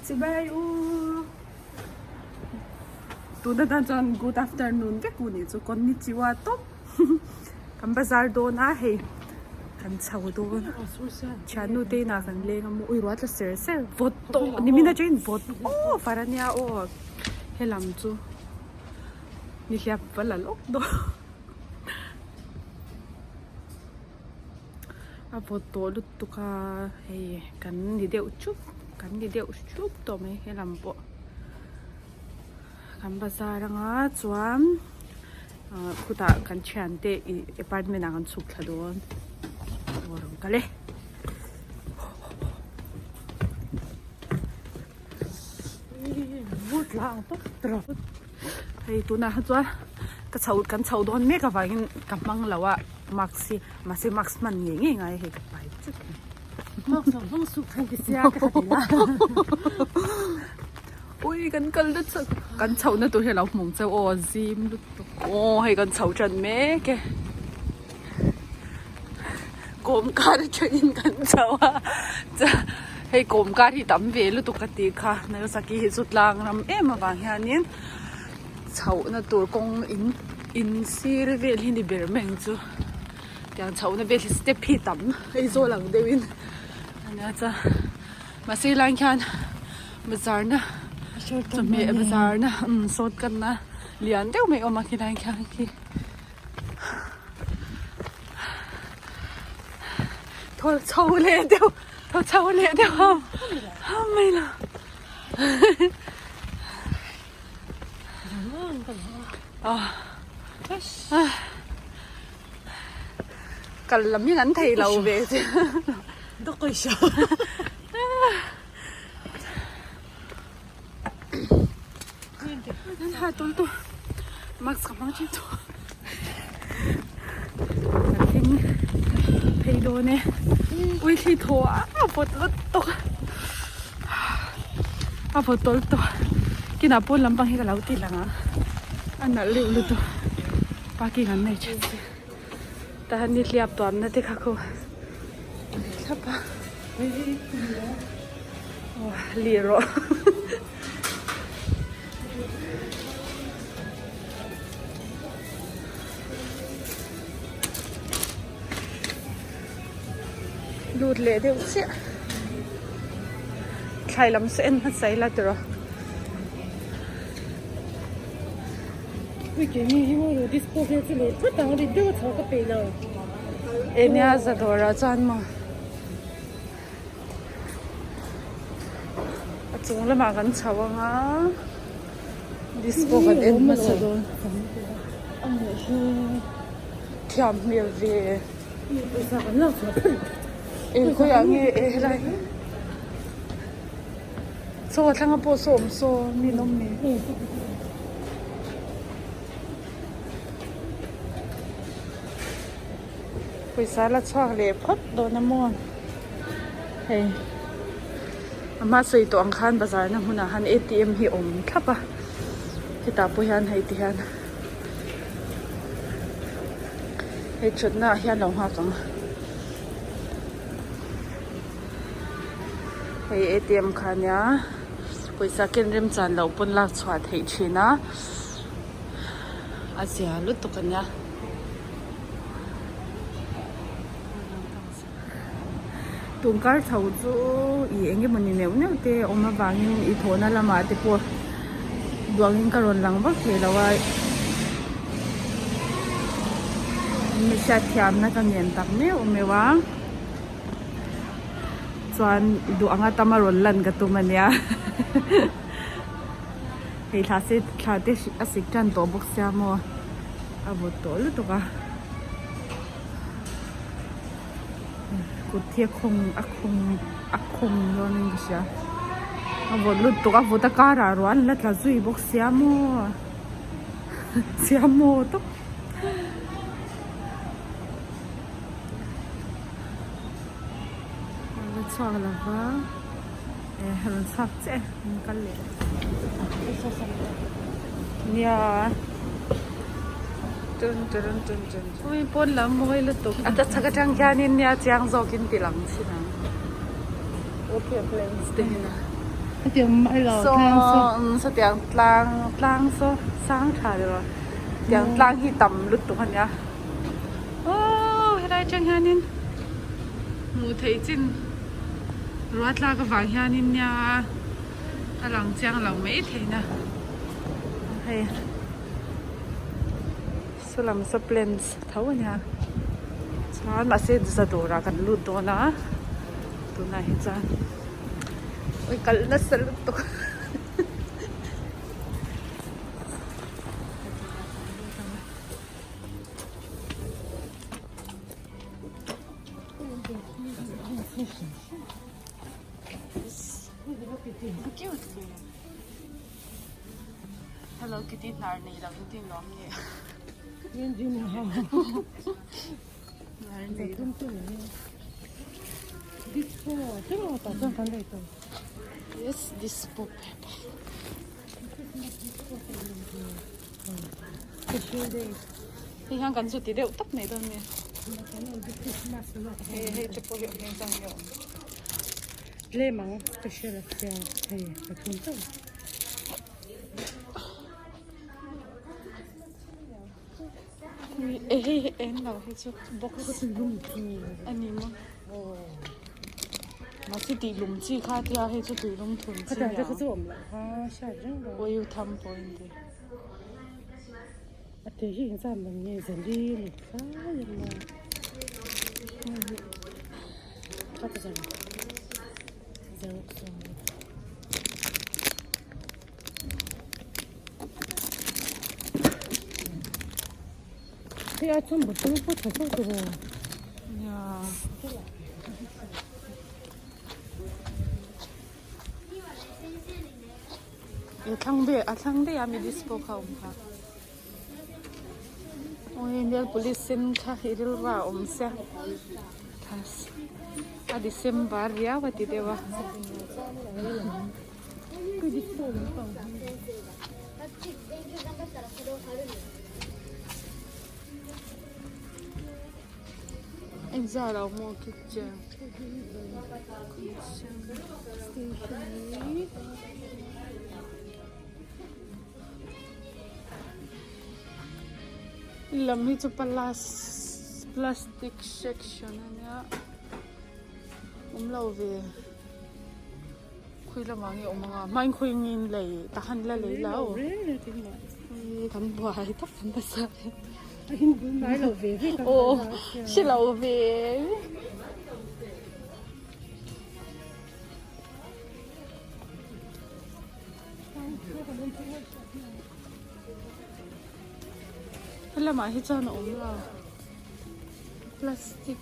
Chibai u tuna tan chuan good afternoon vek u nih chu konnichiwa tawp kan bazar dawn a hei kan chho dawn thiannu te inah kan leng a maw ui ruah tla ser ser vawt tawh nimin atangin vawt aw far ania aw helam chu nihliap va la lawk dawn. A vawt tawh lutuk a hei kan ni deuh thup kan ni deuh thup tawh mai helam pawh kan bazar anga chuan ah khutah kan thiante ih apartment ah kan chhuk thla dawn aw rawn kal e. Hei tunah kha chuan ka chho kan chho dawn mek avangin ka hmang lo a mask hi mahse mask hman ngei ngei ngai a hei ka pai chut mai. Mask lo hmang suh khan ti sia ka ti la. Ui kan kal na chho kan chho na tur hi a lo hmung cheu aw zim lutuk aw hei kan chho tan mek e kawm kar atangin kan chho a hei kawm kar hi tam ve lutuk ka tih kha Nagasaki hi chu tlang ram em avang hianin chhohna tur kawng in in sir vel hi ni ber mai ang chu tiang chhohna vel hi step hi tam Aizawl ang deuhin ania chuan mahse helai khian bazar na chawhmeh bazar na umm shortcut na lian deuh mai a awm a khilai khian khi. Thaw chho leh deuh thaw chho leh deuh ham ham mai lo kal lam hi kan thei lo ve che ha tul tu mask ka hmang thin chu kan thleng phei dawn e ui thli thaw a a vawt lut tawk a vawt tawl tawh kinah pawn lampang hi ka lo ti lang a a nalh deuh lutuk parking an nei thin si tahan nihliap tuamna te kha khaw thlap a. Lih rawh. Lut leh deuh chiah. Thlai lam saw en hmasa ila tiraw. Enia zadawrah chuan maw. A chung lamah kan chho ang a disco kan en hmasa dawn thiam hmel ve eng khawiah nge e helai hi chaw thlanga pawh saw awm saw mi an awm ni. Pawisa la chhuak leh phawt dawn a maw hei a hma sawi tawh ang khan bazar na hmunah khan A T M hi a awm thlap a hetah pawh hian hei ti hian hei thutna ah hian lo nghak ang hei A T M kha ania pawisa ken remchan loh pawn lak chhuah theih thin a a zia lutuk ania. Tun kar chho chu ih eng emaw ni neuh neuh te awm avangin ih thawhna lamah te pawh duangin ka rawn lang vak thei lo a mi hriatthiamna ka ngen tak meuh meuh a chuan duh anga tama rawn lan ka tum ania hei thla se thla te a sik tan tawh bawk sia maw a vawt tawh lutuk a kut hi a khawng a khawng a khawng dawn in ka hria a vawt lutuk a vawt a karah ruah an la tla zui bawk sia maw sia maw tawp. La chhuak lo va eh rawn chhuak chiah e an kal leh nia tun tun tun tun ui pawn lam mawi lutuk a chhak atang khianin nia chiang zawkin ti lang thin ang. Okay plans te hi na. Saw sawtiang tlang tlang saw sang tha deuh a tiang tlang hi tam lutuk a nia aww helai atang hianin hmuh theih chin ruah tlak avang hianin nia a lang chiang lo mai thei na hei saw lam saw plants tho a nia chuan mahse za dawrah kan lut dawn a tunah hi chuan ui kalh nasa lutuk. Cute ve. Hello Kitty hnar nei lo in tin lawm ni. Hnar nei lo. Yes, dispo paper. Hei hian kan zu ti deuh tawp mai dawn nia. Hei hei te pawh hi awm hian chuan nge awm. Tlem ang ka hre lo sia hei ka thun chauh. E hei hi eng lo hei chu box a ni maw. Mahse tih lum chi kha tia hei chu tui lum thun chi nia. Oil tham pawh in ti. A te hi engzat man nge zali ni tlai ang a ka ti zan xerox hei a chuan bottle pawh tha zawk tur aw nia. E thlang vel a thlang daih a mi dispo kha a awm kha awi nail polish sen kha i rilru ah a awm sia a december riau a ti deuh a. Engzah lo maw kitchen stationery lam hi chu palas plastic section a nia awm lo ve khawi lamah nge awm anga hmain khawi ngin lei tahan la lei lo kan buai tak kan bazar hi aw hre lo ve. Helamah hi chuan a awm lo plastic.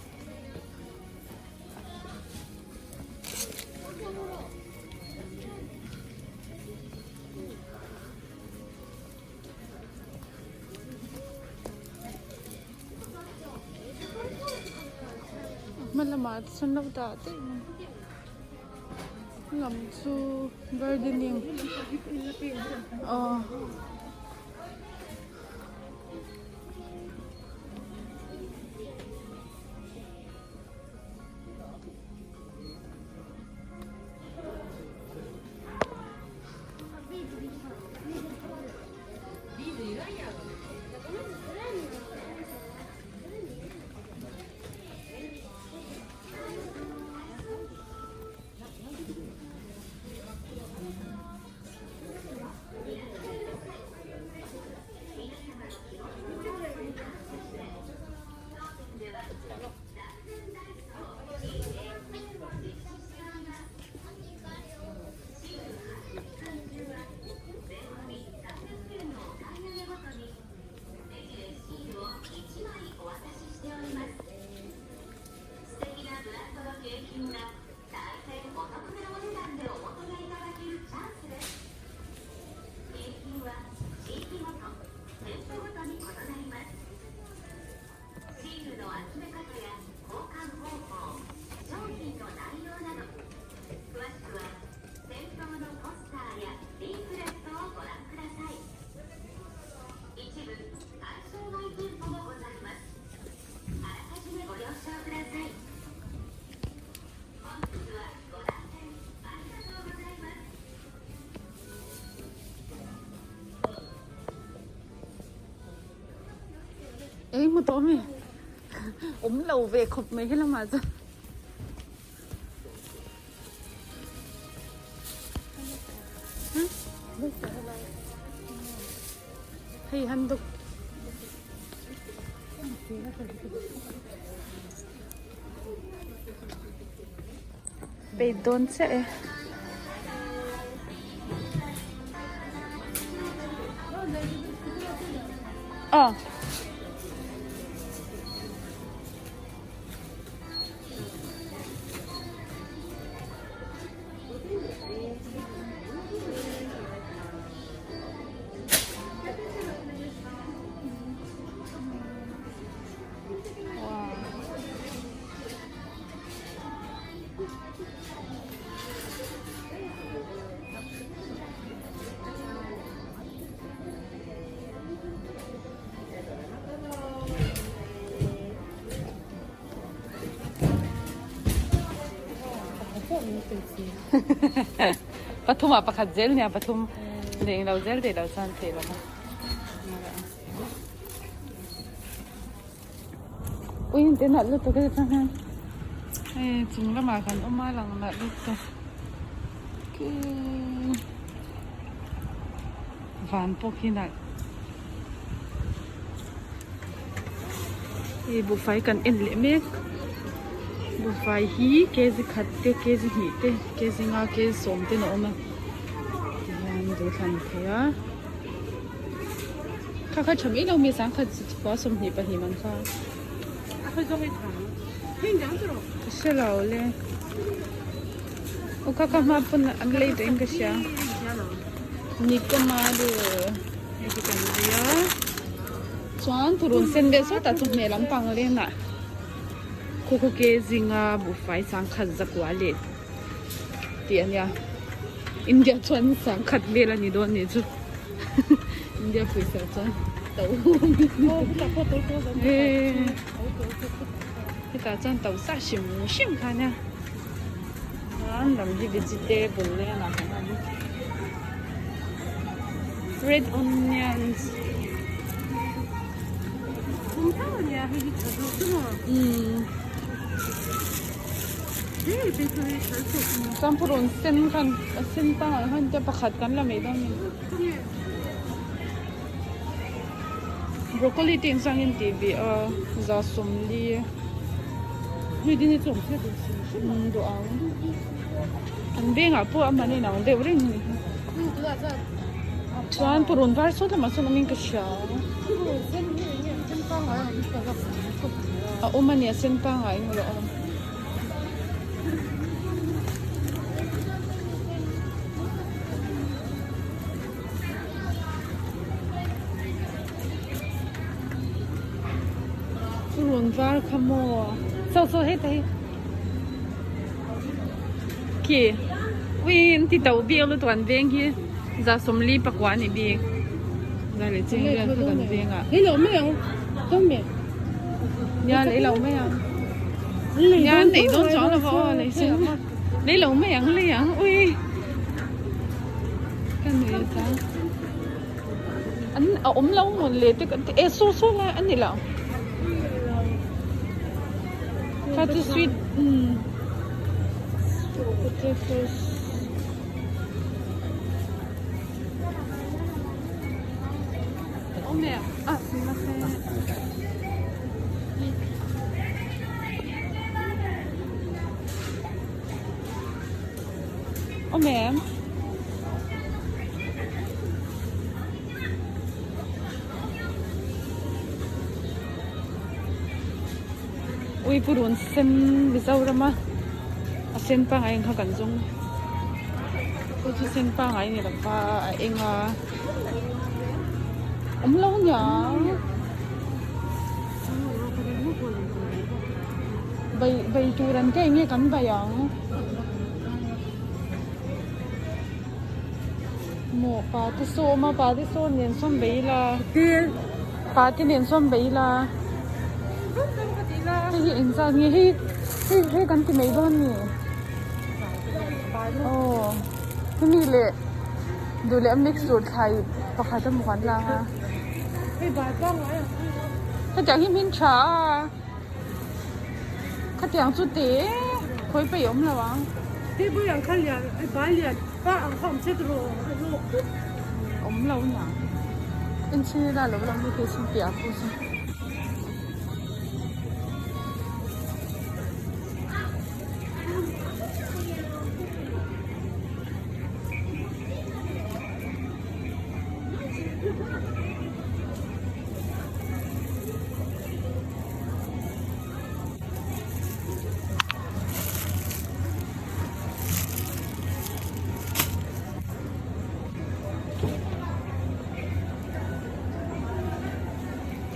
Hma lamah chuan lo dah daih mai lam chu gardening aw. Eng hmu tawh ami? Awm lo ve khawp mai helamah chuan. Hei han dawk. Pei dawn chiah e. Aw. Pathum ah pakhat zel nia pathum leng lo zel thei lo chuan thei lo a. Ui te nalh lutuk e chuan hian hei chung lamah kan awm a lang nalh lutuk khi van pawh khi nalh hei buhfai kan en leh mek buhfai hi kg khat te kg hnih te kg nga kg sawm ten a awm a tihian duhthlan thei a. Kha kha tha mai lo mi sangkhat khua 22 man kha. Ka hre lo le. Aw kha kha hma pawn an lei tawh in ka hria. Nikomaru hei hi kan zui a. Chuan purun sen deuh sawtah chu hmeh lampang lenah khaw khaw ke zinga buhfai sangkhat zakua leh tih a nia. India chuan sangkhat vel a ni dawn nih chu India pawisa chuan to hetah chuan to sa hrim hrim kha nia chuan lam hi vegetable vel ah kan awm red onions umm. Chuan purun sen khan a sen pangah khan te pakhat kan la mai dawn a ni. Broccoli te inchang in tih bih a 40. Duh ang. An vengah pawh a man inang deuh reng a ni. Chuan purun var sawt lamah sawn awmin ka hria. A awm a ni a sen pangngai emaw lo awm. Purun var kha maw saw saw heta hi. Khi ui an ti to bik lutuk an veng hi 49 a ni bik za leh cheng vel kha kan veng ah Lei lo mai ang dawn mi nia lei lo mai ang nia an neih dawn chuang lo va aw lei sen lei lo mai ang lei ang ui ka nui a chang an a awm lo mawn le te e saw saw lai a ni lo. Kha chu sweet umm potatoes awm em ah sumimasen awm em. Ui purun sen Mizoram a a sen pangai ang kha kan zawng chu chu sen pangai ni lova a eng a awm lo aniang bai bai tur an te enge kan bai ang. Maw pa te sawm a pa te sawn nen sawn bei ila pa te nen sawn bei ila hei hi engzat nge hei hei hei kan ti mai dawn ni aw hemi leh duh leh a mix tur thlai pakhat a maw kan la ang a. Hetiang hi hmin tha a, khatiang chu te khawi peih awm lo ang. Table ang kha lian, bai lian pa ang kha awm che tawh a hlawk tawp. Awm lo na. Enchhin ila lo lang hi phei piah pawh chu.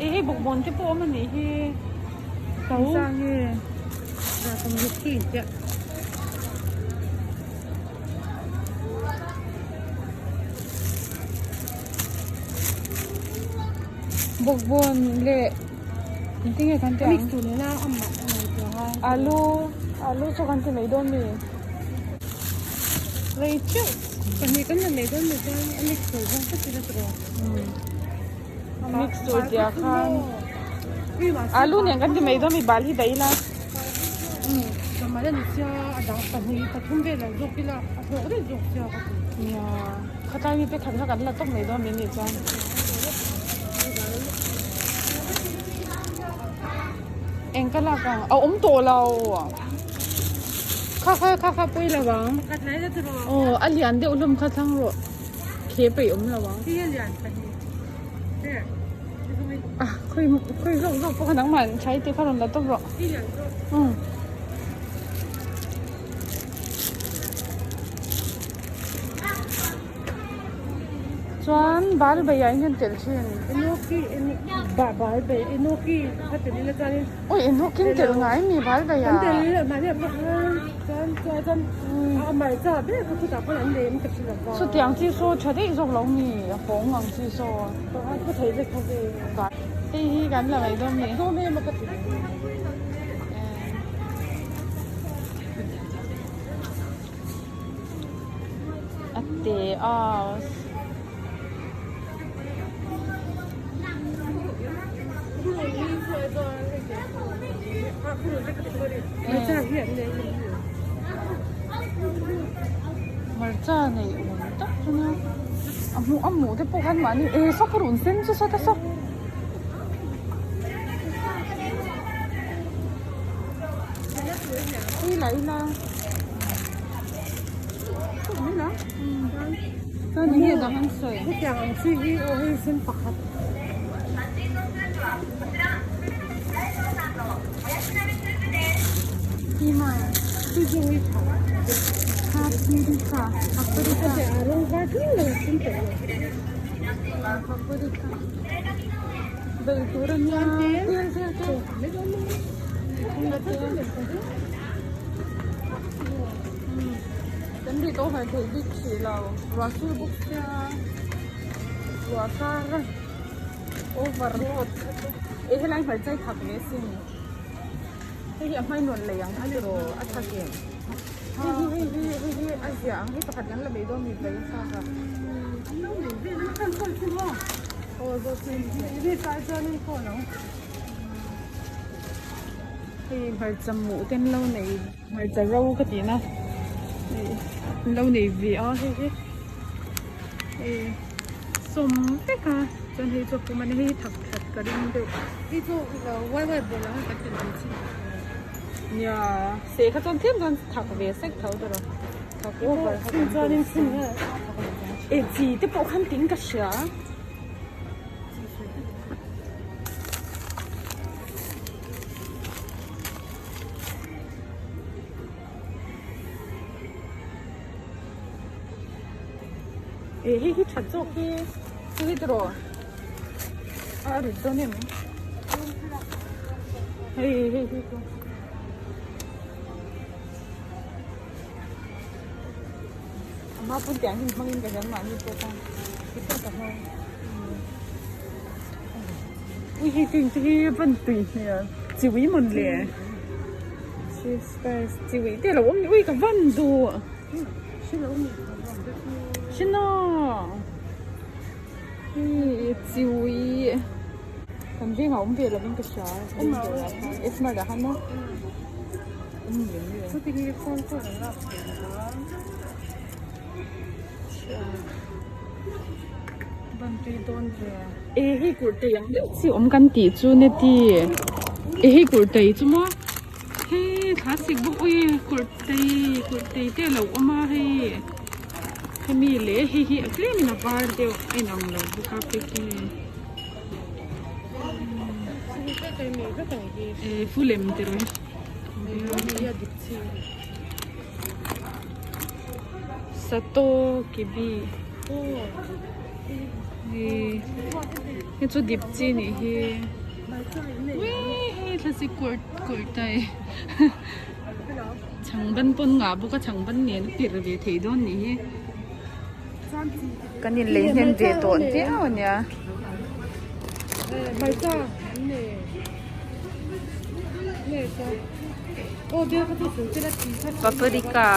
Ih hei bawkbawn te pawh awm a nih hi engzah nge Bawkbawn leh engtin nge kan tih ang alu alu chu kan ti mai dawn mi rei teuh pahnih kan la nei dawn mi chuan a mix tur zawng vek ila tiraw a mix tur tia khan alu nen kan ti mai dawn mi bal hi daih ila. Nia khatlai mi te khat kha kan la tawp mai dawn mai nih chuan. Eng ka lak ang a awm tawh lo kha kha kha kha pawi lo ang aw a lian deuh hlawm kha thlang rawh khe peih awm lo ang ah khawi khawi zawk zawk pawh kha nangmah thlai te kha rawn la tawp rawh umm. Chuan bal beiah hian tel thin. Enoki ba bal bei enoki kha tel ila chuanin. Oi enoki an tel ngai mi bal beiah. An tel ila mahni ah pawh khan chuan chuan chuan a hmarcha ber kha chutah khan an nei em ka hre lo va. Chutiang chi saw tha daih zawk lo mi a pawng ang chi saw. A khaw thei vek kha ve. Hei hi kan la ngaih dawn mi. A tlawm em a ka ti. A te a hmarcha nei awm tak chu nia a hmuh a hmuh te pawh khan mahni eh saw purun sen chu saw ta saw. Ila ila chuan enge dang an sawi hetiang ang chi hi aw hei sen pakhat rawng var tling lo a sen tawh lo. Belh tur a nia tel tel tel kan ri tawh har theih bik hrih lo ruah sur bawk sia ruah kar overload eh helai hmarcha hi thak ve sin hei hi a hmai nuan lei ang kha tiraw a thak em hei hi hei hi hei hi a ziah ang hei pakhat kan la bei dawn mi bai a fak a. Hei hmarcha muh te an lo nei hmarcha ro ka tih na hei an lo nei ve a hei hi hei sawm vek a chuan hei chu a pum a ni hei hi thak that ka ring deuh hei chu wai wai bawlh ang kan ti mai chin nia seh kha chuan tlem chuan thak ve sek tho tawh rawh thak over kha chuan in eh chi te pawh khan ting ka hria. Eh hei hi that zawk hi chu hi tiraw a rit dawn em hei hei hi chu a hma pawn tiang hi hmangin ka hian mahni pawh khan ka hmang Ui hei ting te hi van tui hmel chiwi mawn le cheese spice chiwi te alo awm ni ui ka van duh hre na hei chiwi. Kan vengah awm ve lovin ka hria. Esmar ah khan maw? Awm lem le. Chuti hi phone chuan an lak thei lo a. Ban tui dawn ve. E hei kurtei ang deuh chi awm kan tih chu ni ti. E hei kurtei chu maw? Hei thla sik bawk ui kurtei kurtei te a lo awm a hei. Hemi leh hei hi a tlem in a var deuh a inang lo bawk a packing. E fulem te rawh hi. Sato kibi hei chu dip chi nih hi uii hei thlasik kawr kawrtai chhangban pawn ngah bawk a chhangban nen a pir ve thei dawn nih hi. Kan in lei hnem ve tawh viau a nia. Paprika.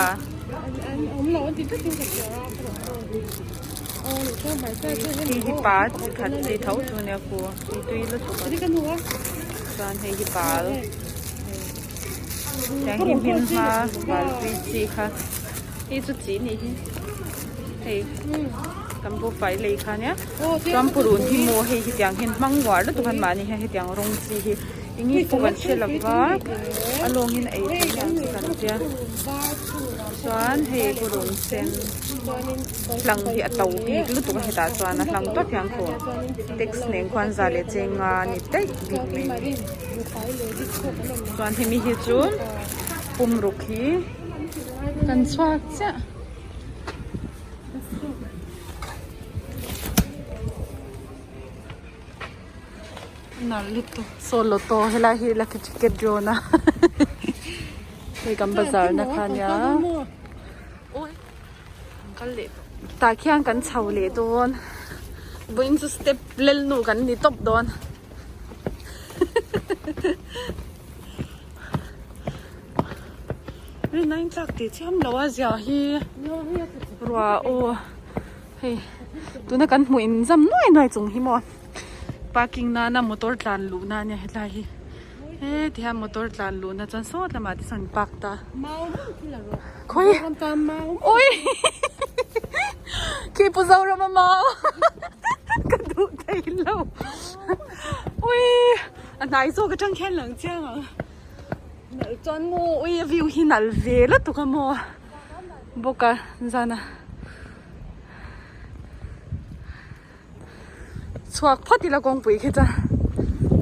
Hei hi pa chi khat chi tho chu a nia khu tui tui lutuk a chuan hei hi bal tiang hi hmin hma bal tui chi kha. Hei chu chi nih hi hei kan buhfai lei kha nia chuan purun hi maw hei hetiang hian hmang uar lutuk han mahni hian hetiang rawng chi hi eng nge pawh kan hre lova a lawng in a ei theih ang chu kan tia chuan hei purun sen hlang hi a to bik lutuk a hetah chuan a hlang tawp hian khaw tax nen khuan za leh cheng nga ni daih bik mai a ni chuan hemi hi chu pumruk hi. Kan chhuak chiah. Nalh lutuk. Solo to helai hi lucky ticket drawn a hei kan bazar na kha nia. Ui an kal leh tawh. Tah khian kan chho leh dawn. Vawiin chu step lel nu kan ni tawp dawn. Rin a intlak tih chiam lo a zia hi ruah aw hei tuna kan hmuh in zam nuai nuai chung hi maw parking nana motor tlan luh na ania hetlai hi heti hian motor tlan luh na chuan sawt lamah te sawn an park ta khawi ui khi pu Zorama mau ka duh thei lo ui a hnai zawk atang khian lang chiang ang. Nalh chuan maw ui a view hi nalh ve lutuk a maw bawk a zan a chhuak phawt ila kawngpui khi chuan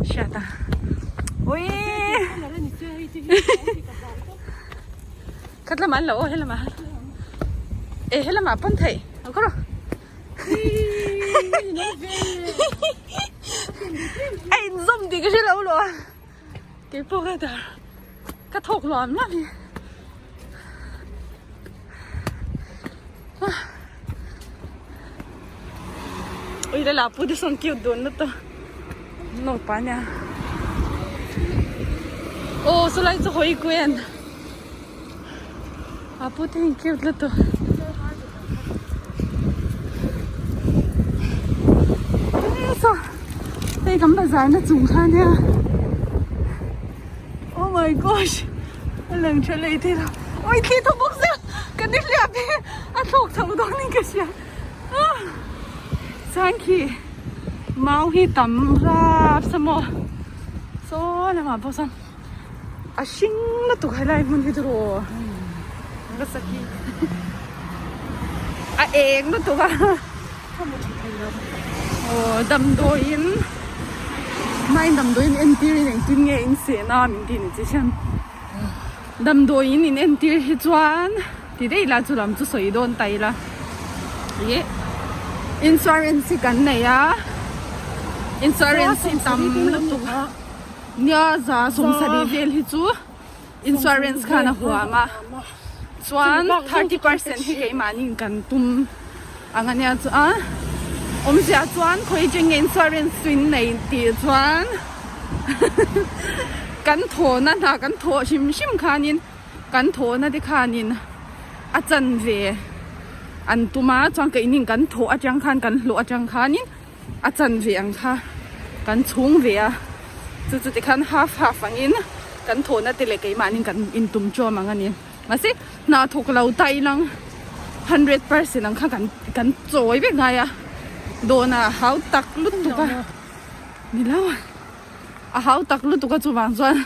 hriat a ui khat lamah an lo aw helamah e helamah pawn theih ang khaw rawh. A inzawm tih ka hre lo luah a. Kei pawh ka dar ka thawk luam luam hi. Ui la la pu te sawn cute dun lutuk naupa ania. Aw chulai chu hawi kuan a pu te hi cute lutuk. Saw hei kan bazar na chung kha ania oh my gosh a lang tha leh thei lo ui thli thaw bawk sia ka ni hliap hi a thlawk chho dawn in ka hria ah chuan khi mau hi tam rap sa maw saw lamah pawh sawn a hring lutuk helai hmun hi chu aw Nagasaki a eng lutuk a aw damdawiin hmain damdawiin entir in engtin nge in seh na min tih ni chi hian damdawiin in entir hi chuan ti daih ila chu lam chu sawi dawn ta ila ih insurance hi kan nei a insurance hi tam lutuk a. Nia za sawmsarih vel hi chu insurance khan a huam a chuan 30% hi keimahni in kan tum ang ania chu a awmzia chuan khawi atang nge insurance chu in nei tih chuan kan thawhna hna kan thawh hrim hrim khanin kan thawhna te khanin a chanve an tum a chuan keini kan thawh atang khan kan hlawh atang khanin. A chanve ang kha. kan chhung ve a chu chu tikhan half half angin kan thawhna te leh keimahni kan intum ṭawm ang a ni mahse hna thawk lo ta ilang 100% ang kha kan kan chawi vek ngai a dawhna hau tak lutuk a ni lo a hau tak lutuk a chuvang chuan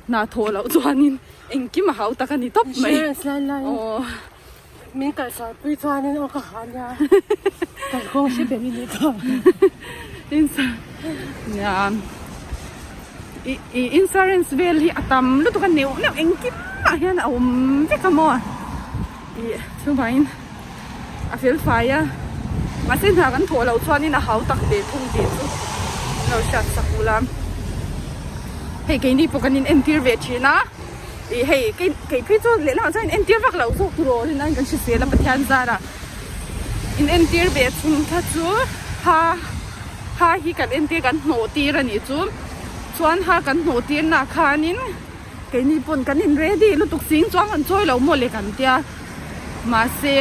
hna thawh loh chuanin engkim a hau tak a ni tawp mai aw. Min kalsar pui chuanin aw ka ha nia kalkawng hre ber i nih tawh. Nia i i insurance vel hi a tam lutuk a neuh neuh engkim ah hian a awm vek a maw i chuvangin a fel fai a mahse hna kan thawh loh chuanin a hau tak ve thung tih chu min lo hriat sak ula hei keini pawh kan in entir ve thin a. Ih hei kei kei phei chu lehlamah chuan in entir vak loh zawk tur aw rin a kan hrisel a Pathian zarah in entir ve chhung kha chu ha ha hi kan entir kan hnawh tir a nih chu chuan ha kan hnawh tir nah khanin keini pawn kan in ready lutuk sing chuan kan chawi lo maw le kan tia mahse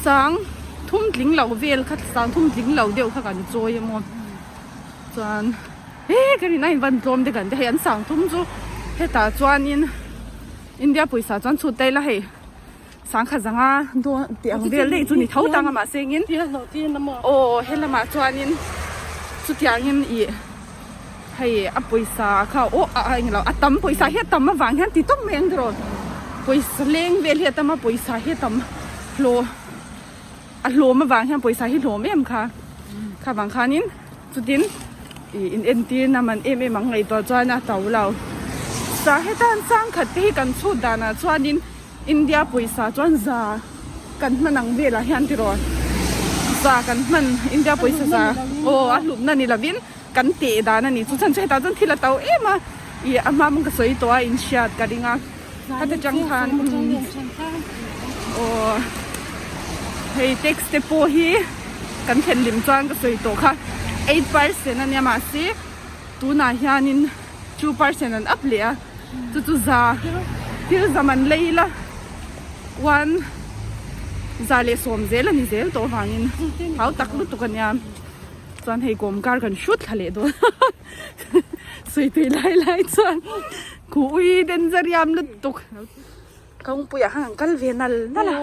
sang thum tling lo vel kha sang thum tling lo deuh kha kan chawi a maw chuan. He ka rin a in van tlawm te kan ti hei an sang thum chu hetah chuanin India pawisa chuan chhut ta ila hei sangkhat zanga dawn tih ang vel daih chu ni tho tang a mahse engin aw he lamah chuanin chutiangin ih hei a pawisa kha aw a englo a tam pawisa hi a tam avang hian ti tawp mai ang tiraw pawisa leng vel hi a tam a pawisa hi a tam hlawh a hlawm avang hian pawisa hi hlawm em kha kha vang khanin chutin ih in entir na man em em ang ngaihtuah chuan a to lo sa heta an sang khat te hi kan chhut danah chuanin India pawisa chuan za kan hman ang velah hian tiraw za kan hman India pawisa za aw a hlutna ni lovin kan teh dan a ni chu chhan chu hetah chuan thil a to em a ih a hma ka sawi tawh a inhriat ka ring a heta tang khan aw hei tax te pawh hi kan thlen lim chuan ka sawi tawh kha 8% a nia mahse tunah hianin 2% an up leh a chu chu za thil zam an lei ila one za leh sawm zel a ni zel tawh avangin hau tak lutuk a nia chuan hei kawm kar kan hrut thla leh dawn sawi tui lai lai chuan khuh ui denzariam lutuk kawngpuiah khan an kal ve nal nal a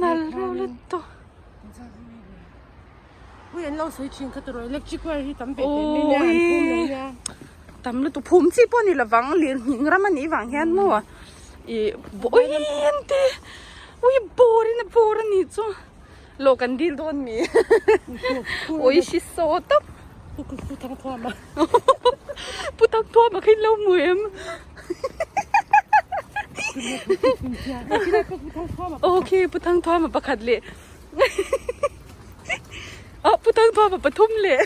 nal reuh lutuk tam lutuk phum chi pawh a ni lovang lirnghing ram a nih vang hian maw ih ui an ti ui bawr in a bawr a nih chu. Law kan dil dawn mi ui si saw tawp Pu Thangthuama Pu Thangthuama kha in lo hmu em Ok Pu Thangthuama pakhat leh Oh Pu Thangthuama pathum leh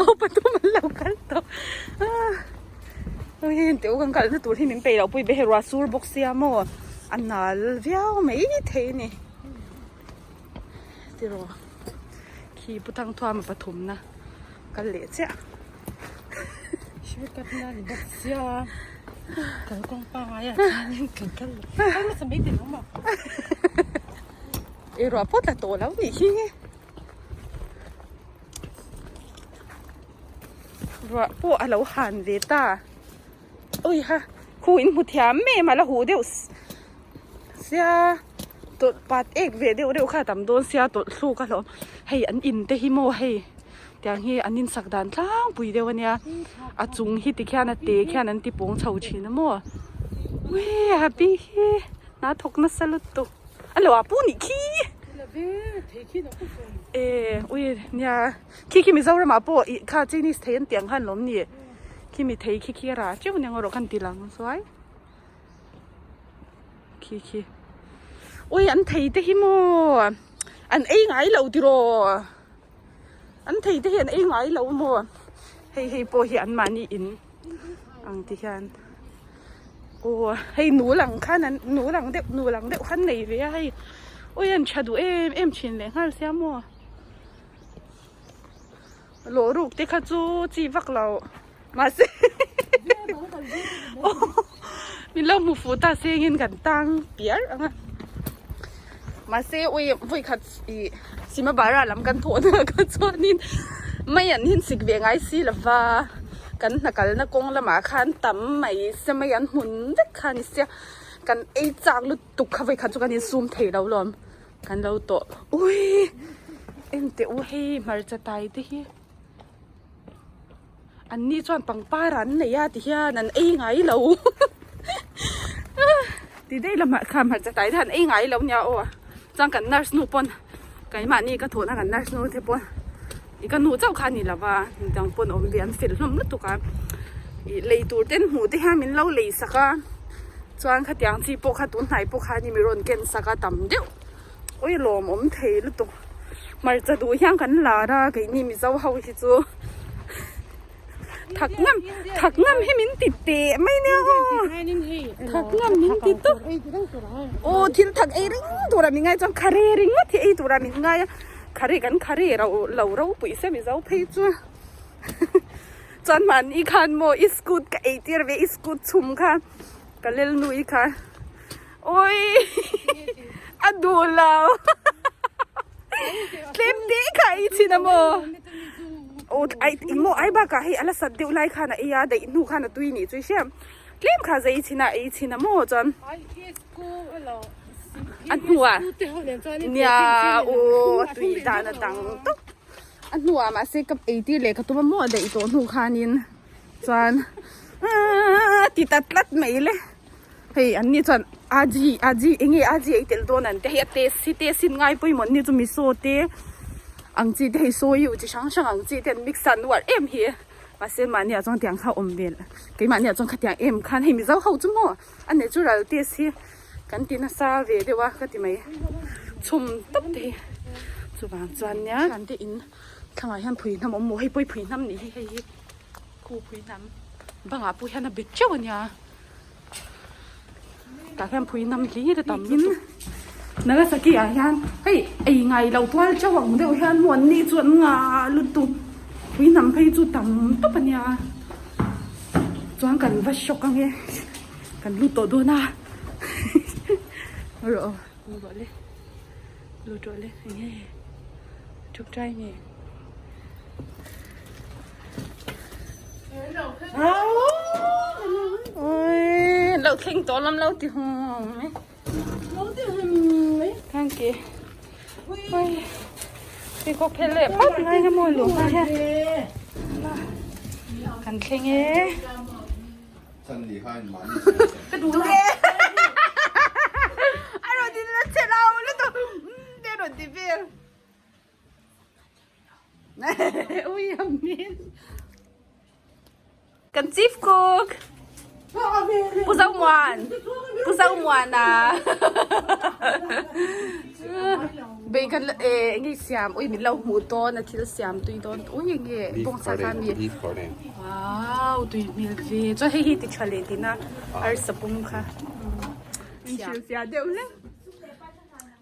Oh pathum an lo kal tawh Hei heng teuh kan kalna tur hi min peih loh pui ve hei ruah sur bawk sia maw a nal viau mai thei a ni tiraw khi pu thangthuama pathumna kal leh chiah shortcut na ni bawk sia kalkawng pangai ah chuanin kan kal kal hmasa mai thei lo maw ei ruah pawh tla tawh lo nih hi. Ruah pawh a lo han ve ta ui ha khu in hmu thiam em a la huh deuh sia tawlh pat ek ve deuh deuh kha a tam dawn sia tawlh thluk a hlawm hei an in te hi maw hei tiang hi an insak dan tlangpui deuh a nia a chung hi tikhian a te khian an ti pawng chho thin a maw ui a pi hi hna thawk nasa lutuk. A lo ah pu nih khi. E ui nia khi khi Mizoram ah pawh ih kha Chinese thei an tih ang khan lawm ni khi mi thei khi khi a rah teuh nia erawh khan ti lang zuai khi khi ui an thei te hi maw an ei ngai lo tiraw an thei te hi an ei ngai lo maw hei hei pawh hi an mahni in ang ti hian. Aw hei nul ang khan an nul ang deuh nul ang deuh khan nei ve a hei ui an tha duh em em thin leh nghal sia maw lawh ruk te kha chu chi vak lo mahse min lo hmu fuh ta sengin kan tang piar ang a. Mahse ui vawi khat ih Simabara lam kan thawh na kha chuanin mai an hin sik ve ngai si lova kan hna kalna kawng lamah khan tam mai se mai an hmun vek kha a ni sia kan ei chak lutuk kha vawi khat chu kan insum thei lo lawm kan lo tawh ui engteh u hei hmarcha tai te hi. An ni chuan pangpar an nei a ti hian an ei ngai lo ti daih lamah kha hmarcha tai te an ei ngai lo nia aw chuan kan nurse nu pawn keimahni ka thawhna kan nurse nu te pawn ih ka nu chauh kha a ni lo va midang pawn awm ve an fel hlawm lutuk a ih lei tur ten hmuh te hian min lo lei sak a chuan khatiang chi pawh kha tun hnai pawh kha ni mi rawn ken sak a tam deuh. Awi lawm awm thei lutuk hmarcha duh hian kan lar a keini mizo ho hi chu thak ngam thak ngam hi min ti teh mai nia aw thak ngam min ti tawp aw thil thak ei ring tura min ngai chuan khare ringawt hi ei tura min ngai a khare kan khare ro lo ropui se mizo phei chu chuan mahni khan maw i scoot ka ei tir ve i scoot chhum kha ka lelnui kha. Ui a duh lo tlem te kha ei thin a maw aw ai eng maw ai bakah hei a la sat deuh lai khan a ei a daih hnu khan a tui nih chu i hria tlem kha zei thin a ei thin a maw chuan a hnuah nia aw a tui dan a dang tawp a hnuah mahse ka ei tir leh ka tum a maw a daih tawh hnu khanin chuan a ti ta tlat mai le. Hei an ni chuan aji aji eng nge aji ei tel dawn an ti hei a taste hi taste hi ngai pawimawh an ni chu miso te ang chi te hei soyu chi hrang hrang ang chi te an mix a an uar em hi mahse mahni ah chuan tiang kha a awm vel keimahni ah chuan khatiang em khan hei mizo ho chu maw a natural taste hi kan ti nasa ve deuh a ka ti mai chhum tawp te hi chuvang chuan nia an te in thlangah hian phui hnam a awm maw hei pawh hi phui hnam nih hi hei hi khu phui hnam bangah pawh hian a bet teuh a nia. Tah hian phui nam hlir a tam lutuk. Nagasaki ah hian hei ei ngai lo tual chauh ang deuh hian maw an ni chu an ngah lutuk phui nam phei chu tam tawp a nia chuan kan va shock ang e kan lut tawh dawn a rawh lut rawh le lut rawh le eng nge thup trai nge. Ôi, lậu thanh tổ lắm lâu thì hùng ấy. Thank you. Ôi, thì có phê lệ bắt ngay cái mồi lửa ha. Cần khen ấy. Cái đủ lệ. Ai rồi thì nó chết đâu, nó tôi, để rồi thì về. Ui amin. Kan chief cook. Pu Zo Muan. Pu Zo Muan à. Bei kan e nge siam ui min lo hmu dawn a thil siam tui dawn ui nge bawng sa kha mi. Wow tui hmel ve. Chuan hei hi ti tha leh tina arsa pum kha. Min hrilh fiah deuh hlek.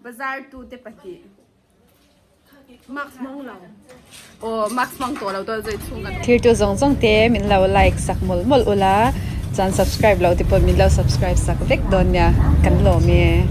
Bazar tu te pahnih. Mask hmang lo. Aw mask hmang tawh lo tawh zai chhung kan. Thirtu zawng zawng te min lo like sak mawlh mawlh ula chuan subscribe lo te pawh min lo subscribe sak vek dawn nia kan lawm e.